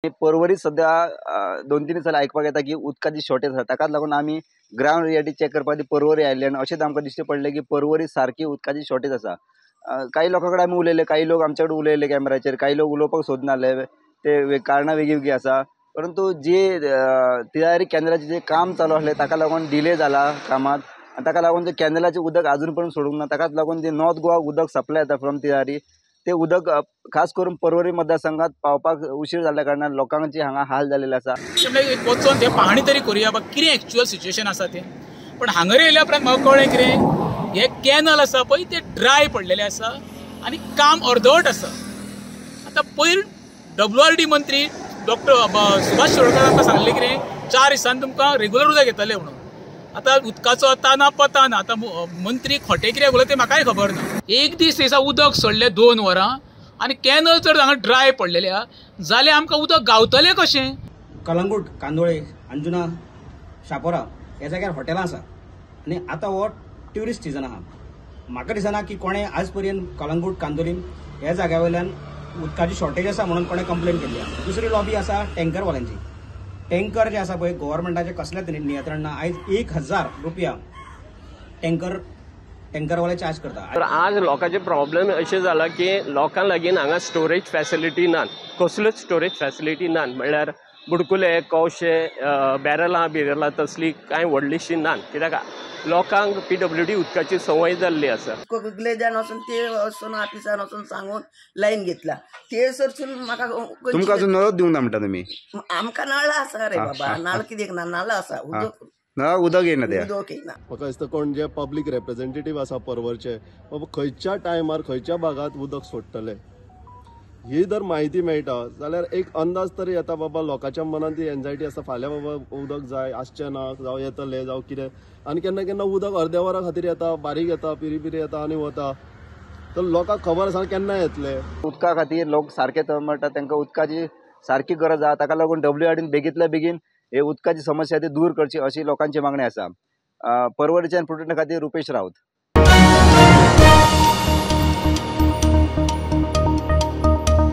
पर्वरी सध्या 2-3 दीस जाले आयकपाक येता की उदकाची शॉर्टेज आसा. ताकाच लागून आमी ग्रावंड रियलिटी चॅक करपा खातीर पर्वरी आयिल्ले आनी अशेंच आमकां दिश्टी पडलें की पर्वरी सारकी उदकाची शॉर्टेज आसा. काही लोकां कडेन आमी उलयले, काही लोक आमचे कडेन उलयले कॅमेराचेर, काही लोक उलोवपाक सोदनासले, ते कारणां वेगळीं वेगळीं आसा. परंतु जी तिळारी कॅनलाचें जें काम चालू आसलें ताका लागून डिले जाला कामांत आनी ताका लागून जें कॅनलाचें उदक आजून पर्यंत सोडूंक ना. ताकाच लागून जें नॉर्थ गोवा उदक सप्लाय जाता फ्रॉम तिळारी ते उदक खास करून पर्वरी मतदारसंघात पावपाक उशीर जाल्ल्या कारणान लोकांची हांगा हाल जाल्ले आसा. वचोन ते पाहणी तरी करुया बा कितें एक्चुअल सिच्युएशन आसा तें. पण हांगर येयल्या उपरांत म्हाका कळ्ळें कितें हे कॅनल आसा पळय ते ड्राय पडलेले आसा आनी काम अर्दवट आसा. आतां पयर WRD मंत्री डॉक्टर सुभाष शिरोडकर आमकां सांगलें कितें 4 दिसांनी तुमकां रेगुलर उदक येतलें म्हणून. आतां उदकाचो आतां ना पता ना. आतां मंत्री खोटे कित्याक उलयता तें म्हाकाय खबर ना. एक दीस दिसा उदक सोडलें 2 वरां आनी कॅनल जर हांगा ड्राय पडलेले आहा जाल्यार आमकां उदक गावतलें कशें? कलंगूट, कांदोळे, अंजुना, शापोरा ह्या जाग्यार हॉटेलां आसा आनी आतां हो ट्युरिस्ट सिजन आहा. म्हाका दिसना की कोणें आज पर्यंत कलंगूट, कांदोलीम ह्या जाग्या वयल्यान उदकाची शॉर्टेज आसा म्हणून कोणें कंप्लेन केल्ली आहा. दुसरी लॉबी आसा टँकरवाल्यांची. टँकर जे आसा पळय गव्हर्मेंटाचें कसलेंच नियंत्रण ना. आयज 1000 रुपया टँकरवाले चार्ज करता. तर आज लोकांचे प्रॉब्लेम अशें जाला की लोकां लागीं हांगा स्टोरेज फॅसिलिटी ना, कसल्योच स्टोरेज फॅसिलिटी ना. म्हणल्यार बुडकुले, कवशे, बॅरलां बिरलां तसली कांय व्हडलीशी ना, कित्याक लोकांक PWD उदकाची संवय जाल्ली आसा. ग्लेजान वचून ते वचून ऑफिसान वचून सांगून लायन घेतला ते सरसून म्हाका तुमकां अजून नळ दिवंक ना म्हणटा तुमी? आमकां नळ आसा रे बाबा, नळ कित्याक ना, नळ आसा, उदक नळाक उदक येयना, ते उदक येयना. म्हाका दिसता कोण जे पब्लीक रिप्रेझेंटेटीव आसा पर्वरचे बाबा खंयच्या टायमार खंयच्या भागांत उदक सोडटले ही जर म्हायती मेळटा जाल्यार एक अंदाज तरी येता बाबा. लोकांच्या मनान ती एन्जायटी आसता फाल्यां बाबा उदक जाय आसचें ना, जावं येतलें जावं कितें. आनी केन्ना केन्ना उदक अर्द्या वरा खातीर येता, बारीक येता, पिरी पिरी येता आनी वता, तर लोकांक खबर आसा केन्ना येतलें. उदका खातीर लोक सारके तळमळटा, तांकां उदकाची सारकी गरज आसा. ताका लागून WRDन बेगींतल्या बेगीन हे उदकाची समस्या ती दूर करची अशी लोकांची मागणी आसा. पर्वरीच्यान प्रोटेक्टा खातीर रुपेश राऊत.